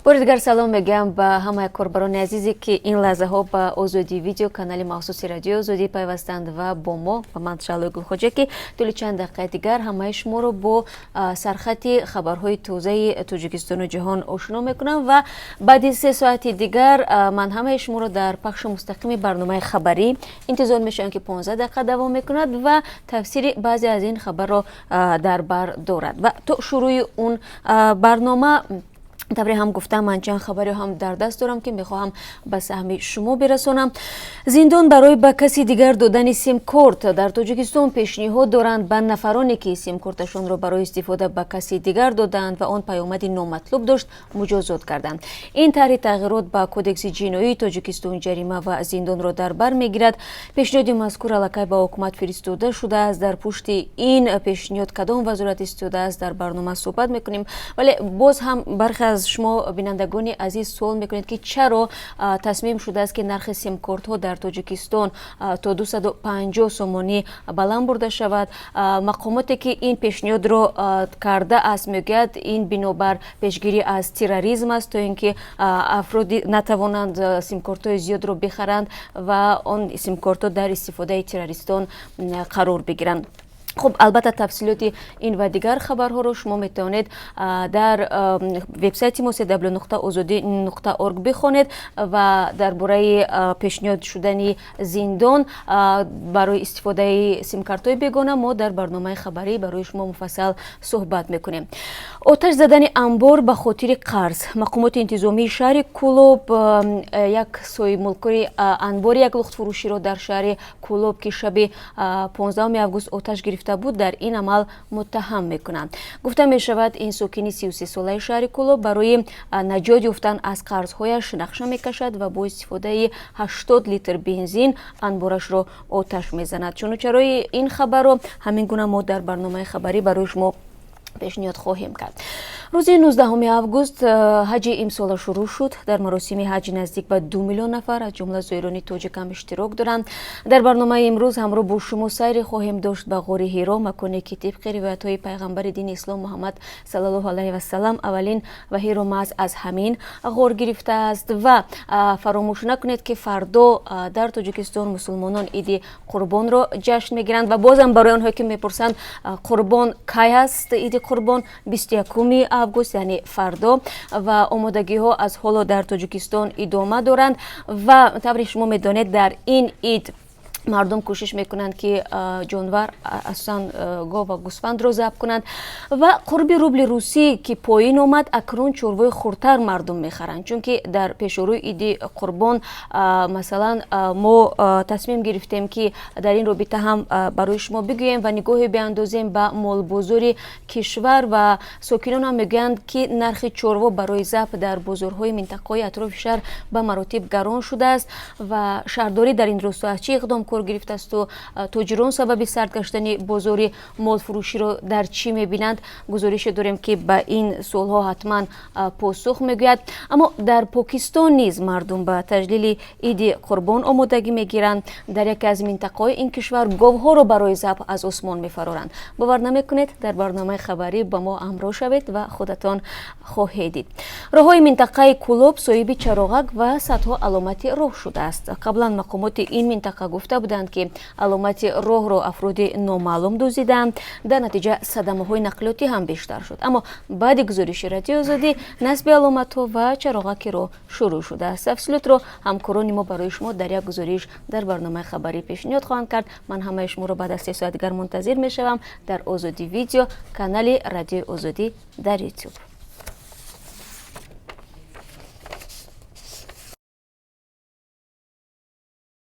Бори дигар салом мегӯям ба ҳамаи корбарони азизе, ки ин лаҳзаҳо ба Озодӣ Видео, канали махсуси Радиои Озодӣ, пайвастанд ва бо мо, ба ман, Шаҳлои Гулхоҷа, ки тӯли чанд дақиқаи дигар ҳамаи шуморо бо сархати хабарҳои тозаи Тоҷикистону ҷаҳон ошно мекунам. Ва баъди 3 соати дигар ман ҳамаи шуморо дар пахши мустақими барномаи хабарӣ интизор мешавам, ки 15 дақиқа давом мекунад ва тафсири баъзе аз ин хабарро дар бар дорад. Ва то шурӯи он барнома, тавре ҳам гуфтам, ман чанд хабаре ҳам дар даст дорам, ки мехоҳам ба саҳми шумо бирасонам. Зиндон барои ба каси дигар додани симкорт. Дар Тоҷикистон пешниҳод доранд ба нафароне, ки симкорташонро барои истифода ба каси дигар додаанд ва он паёмади номатлуб дошт, муҷозот карданд. Ин тарҳи тағйирот ба Кодекси ҷиноии Тоҷикистон ҷарима ва зиндонро дар бар мегирад. Пешниҳоди мазкур аллакай ба ҳукумат фиристода шудааст. Дар пушти ин пешниҳод кадом вазорат истодааст, дар барнома суҳбат мекунем. Вале боз ҳам бархе аз шумо, бинандагони азиз, суол мекунед, ки чаро тасмим шудааст, ки нархи симкортҳо дар Тоҷикистон то 250 сомонӣ баланд бурда шавад. Мақомоте, ки ин пешниҳодро кардааст, мегӯяд, ин бинобар пешгирӣ аз терроризм аст, то ин ки афроди натавонанд симкортҳои зиёдро бихаранд ва он симкортҳо дар истифодаи террористон қарор бигиранд. Хуб, албатта, тафсилоти ин ва дигар хабарҳоро шумо метавонед дар вебсайти мо cw.ozodi.org бихонед. Ва дар бораи пешниҳод шудани зиндон барои истифодаи симкартҳои бегона мо дар барномаи хабарӣ барои шумо муфассал суҳбат мекунем. Оташ задани анбор ба хотири қарз. Мақомоти интизомии шаҳри Кӯлоб як соҳибмулкори анбори як лухтфурӯширо дар шаҳри Кӯлоб, ки шаби 15 август оташ гирифта буд, дар ин амал муттаҳам мекунанд. Гуфта мешавад, ин сокини 33-солаи шаҳри Кӯлоб барои наҷот ёфтан аз қарзҳояш нақша мекашад ва бо истифодаи 80 литр бензин анборашро оташ мезанад. Чуну чарои ин хабарро ҳамин гуна мо дар барномаи хабарӣ барои шумо пешниҳод хоҳем кард. Рӯзи 19 август ҳаҷи имсола шурӯъ шуд. Дар маросими ҳаҷ наздик ба 2 миллион нафар, аз ҷумла зоирони тоҷик ҳам иштирок доранд. Дар барномаи имрӯз ҳамроҳ бо шумо сайре хоҳем дошт ба ғори Ҳиро, маконе ки тибқи ривоятҳои пайғамбари дини ислом Муҳаммад саллаллоҳу алайҳи васалам аввалин ваҳиро маҳз аз ҳамин ғор гирифтааст. Ва фаромӯш накунед, ки фардо дар Тоҷикистон мусулмонон Иди Қурбонро ҷашн мегиранд. Ва бозам барои онҳое, ки мепурсанд, Қурбон кай аст, Иди Қурбон 21 август, яъне фардо, ва омодагиҳо аз ҳоло дар Тоҷикистон идома доранд. Ва тавре шумо медонед, дар ин ид мардум кӯшиш мекунанд, ки ҷонвар, асосан гов ва гӯсфандро забҳ кунанд. Ва қурби рубли русӣ, ки поин омад, акнун чорвои хурдтар мардум мехаранд, чунки дар пешорӯи Иди Қурбон, масалан, мо тасмим гирифтем, ки дар ин робита ҳам барои шумо бигӯем ва нигоҳе биандозем ба молбозори кишвар. Ва сокинон ҳам мегӯянд, ки нархи чорво барои забҳ дар бозорҳои минтақаҳои атрофи шаҳр ба маротиб гарон шудааст. Ва шаҳрдорӣ дар ин росто аз чӣ иқдом кор гирифтаасту тоҷирон сабаби сард гаштани бозори молфурӯширо дар чӣ мебинанд, гузорише дорем, ки ба ин суолҳо ҳатман посух мегӯяд. Аммо дар Покистон низ мардум ба таҷлили Иди Қурбон омодагӣ мегиранд. Дар яке аз минтақаҳои ин кишвар говҳоро барои забҳ аз осмон мефароранд. Бовар намекунед? Дар барномаи хабарӣ ба мо ҳамроҳ шавед ва худатон хоҳед дид. Роҳҳои минтақаи Кӯлоб соҳиби чароғак ва садҳо аломати роҳ шудааст. Қаблан мақомоти ин минтақа гуфта буданд, ки аломати роҳро афроди номаълум дуздидаанд, дар натиҷа садамаҳои нақлиётӣ ҳам бештар шуд. Аммо баъди гузориши Радиои Озодӣ насби аломатҳо ва чароғаки роҳ шурӯъ шудааст. Тафсилотро ҳамкорони мо барои шумо дар як гузориш дар барномаи хабарӣ пешниҳод хоҳанд кард. Ман ҳамаи шуморо баъд аз 3 соат дигар мунтазир мешавам дар Озодӣ Видео, канали Радиои Озодӣ дар Ютуб.